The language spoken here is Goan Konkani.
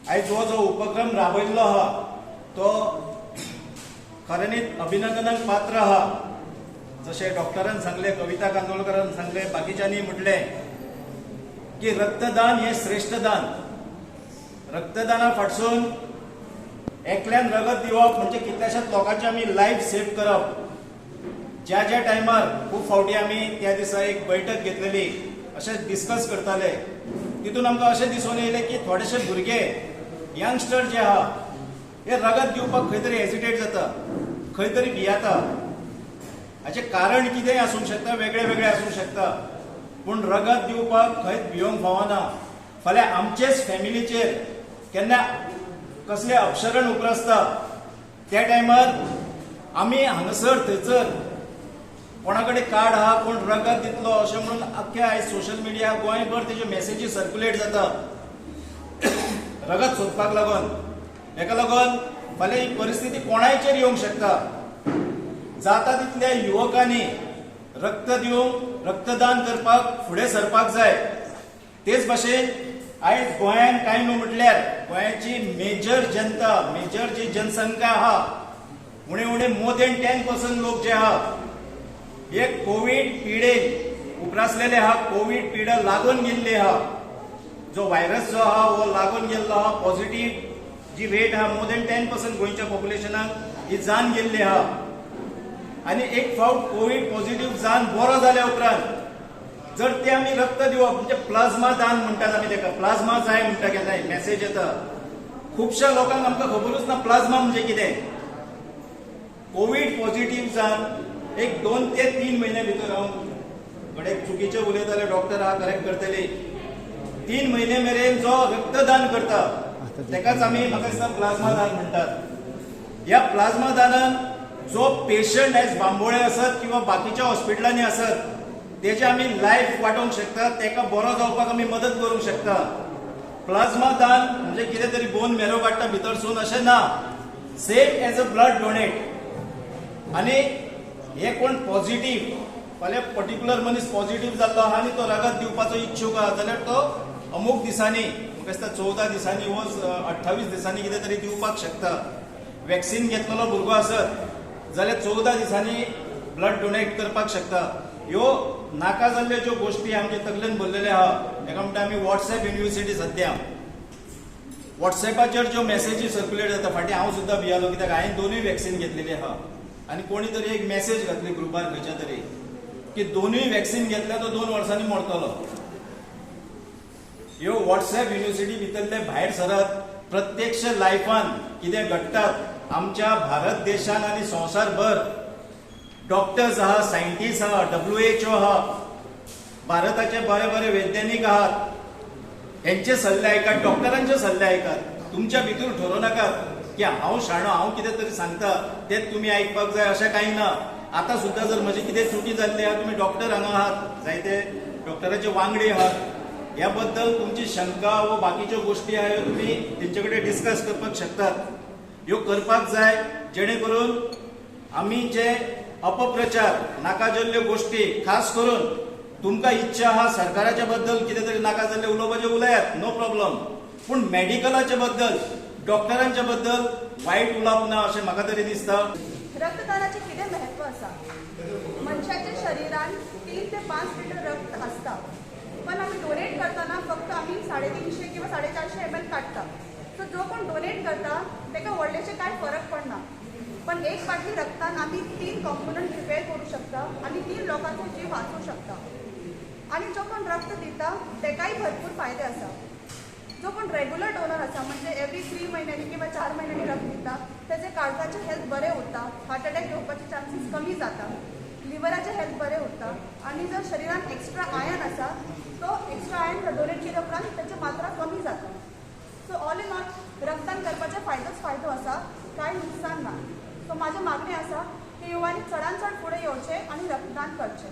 आयज हो जो उपक्रम राबयल्लो आहा तो खऱ्यांनीच अभिनंदनाक पात्र आहा. जशें डॉक्टरान सांगलें, कविता कांदोळकरान सांगलें, बाकीच्यांनी म्हटलें की रक्तदान हें श्रेश्ठ दान. रक्तदाना फाटसून एकल्यान रगत दिवप म्हणजे कितल्याशाच लोकांचे आमी लायफ सेव्ह करप. ज्या ज्या टायमार खूब फावटी आमी त्या दिसा एक बैठक घेतलेली, अशें डिस्कस करताले, तितून आमकां अशें दिसून येयलें की थोडेशे भुरगे, यंगस्टर जे आहा, हे रगत दिवपाक खंय तरी हेजिटेट जाता, खंय तरी भियाता. हाचें कारण कितेंय आसूंक शकता, वेगळे वेगळे आसूंक शकता, पूण रगत दिवपाक खंयच भियोंक फावना. फाल्यां आमचेच फॅमिलीचेर केन्ना कसलें अपशरण उप्रासता, त्या टायमार आमी हांगासर थंयसर कोणा कडेन कार्ड आहा, कोण रगत दितलो अशें म्हणून अख्ख्या आयज सोशल मिडिया गोंयभर तेज्यो मॅसेजी सर्क्युलेट जाता रगत सोदपाक लागून. हेका लागून फाल्यां ही परिस्थिती कोणायचेर येवंक शकता. जाता तितल्या युवकांनी रक्त दिवंक, रक्तदान करपाक फुडें सरपाक जाय. तेच भाशेन आयज गोंयांत कांय न्हू म्हटल्यार गोंयाची मेजर जनता, मेजर जी जनसंख्या आहा, उणे उणे मोर देन 10% लोक जे आहा हे कोवीड पिडेन उप्रासलेले आहा, कोवीड पिडा लागून गेल्ली आहा. जो व्हायरस जो आहा हो लागून गेल्लो आहा. पॉझिटीव जी रेट आहा मोर देन 10% गोंयच्या पॉप्युलेशनाक ही जावन गेल्ली आहा. आनी एक फावट कोवीड पॉझिटीव जावन बरो जाल्या उपरांत जर ते आमी रक्त दिवप म्हणजे प्लाझ्मा दान म्हणटात आमी ताका, प्लाझ्मा जाय म्हणटा, केन्नाय मॅसेज येता. खुबश्या लोकांक आमकां खबरूच ना प्लाझ्मा म्हणजे कितें. कोवीड पॉझिटीव जावन एक 2 ते 3 म्हयन्या भितर, हांव घडये चुकीचें उलयता जाल्यार डॉक्टर आहा, करेक्ट करतली, 3 म्हयने मेरेन जो रक्तदान करता तेकाच आमी म्हाका दिसता प्लाझ्मा दान म्हणटात. ह्या प्लाझ्मा दानान जो पेशंट आयज बांबोळे आसत किंवा बाकीच्या हॉस्पिटलांनी आसत, तेजे आमी लायफ वाटोवंक शकता, तेका बरो जावपाक आमी मदत करूंक शकता. प्लाझ्मा दान म्हणजे कितें तरी बोन मेरो काडटा भितरसून अशें ना, same as a blood donate. आनी हे कोण पॉझिटीव, फाल्यां पर्टिक्युलर मनीस पॉझिटीव जाल्लो आहा आनी तो रगत दिवपाचो इच्छूक आहा जाल्यार तो अमूक दिसांनी, म्हाका दिसता 14 दिसांनी वो 28 दिसांनी कितें तरी दिवपाक शकता. वॅक्सिन घेतलेलो भुरगो आसत जाल्यार 14 दिसांनी ब्लड डोनेट करपाक शकता. ह्यो नाका जाल्ल्यो ज्यो गोश्टी आमचे तकलेन भरलेल्यो आहा, हेका म्हणटा आमी वॉट्सएप युनिवर्सिटी. सद्या वॉट्सएपाचेर ज्यो मॅसेजी सर्क्युलेट जाता, फाटीं हांव सुद्दां भियालो, कित्याक हांवें दोनूय वॅक्सिन घेतलेली आहा आनी कोणी तरी एक मॅसेज घातली ग्रुपार खंयच्या तरी की दोनूय वॅक्सिन घेतल्या तो 2 वर्सांनी मरतलो. ह्यो वॉट्सएप युनिवर्सिटी भितरले भायर सरत, प्रत्यक्ष लायफान कितें घडटात आमच्या भारत देशान आनी संवसारभर डॉक्टर्स आहा, सायंटिस्ट आहा, WHO आहा, भारताचे बरे बरे वैज्ञानिक आहात, हेंचे सल्ले आयकात, डॉक्टरांचे सल्ले आयकात. तुमच्या भितर ठरोवं नाकात की हांव शाणो, हांव कितें तरी सांगता तेच तुमी आयकपाक जाय, अशें कांय ना. आतां सुद्दां जर म्हजी कितें चुकी जाल्ली आहा, तुमी डॉक्टर हांगा आहात, जायते डॉक्टराचे वांगडी आहात, ह्या बद्दल तुमची शंका व बाकीच्यो गोश्टी आहा ह्यो तुमी तेंचे कडेन डिस्कस करपाक शकतात. ह्यो करपाक जाय जेणे करून आमी जे अपप्रचार, नाका जाल्ल्यो गोश्टी, खास करून तुमकां इच्छा आहा सरकाराच्या बद्दल कितें तरी नाका जाल्लें उलोवपाचें, उलयात, नो प्रॉब्लम, पूण मेडिकलाच्या बद्दल, डॉक्टरांच्या बद्दल वायट उलोवप ना अशें म्हाका तरी दिसता. रक्तदानाचें कितें म्हत्व आसा? मनशाच्या शरिरान 3 ते 5 लिटर रक्त आसता, पण आमी डोनेट करतना फक्त आमी 350 किंवा 450 ml काडटा. सो जो कोण डोनेट करता ताका व्हडलेशें कांय फरक पडना, पण एक बाटली रक्तान आमी तीन कॉम्पोनंट प्रिपेर करूं शकता आनी तीन लोकांचो जीव वाचोवं शकता. आनी जो कोण रक्त दिता ताकाय भरपूर फायदे आसा. जो कोण रेगुलर डोनर आसा, म्हणजे एवरी 3 म्हयन्यांनी किंवा 4 म्हयन्यांनी रक्त दिता, तेजे काळजाचें हेल्थ बरें उरता, हार्ट अटॅक येवपाचे चान्सीस कमी जाता, लिवराचें हेल्थ बरें उरता आनी जर शरिरान एक्स्ट्रा आयर्न आसा, तो एक्स्ट्रा आयर्न डोनेट केल्या उपरांत तेची मात्रा कमी जाता. सो ऑल इन ऑल रक्तदान करपाचे फायदोच फायदो आसा, कांय नुकसान ना. सो म्हाजें मागणें आसा की युवांनी चडान चड फुडें येवचें आनी रक्तदान करचें.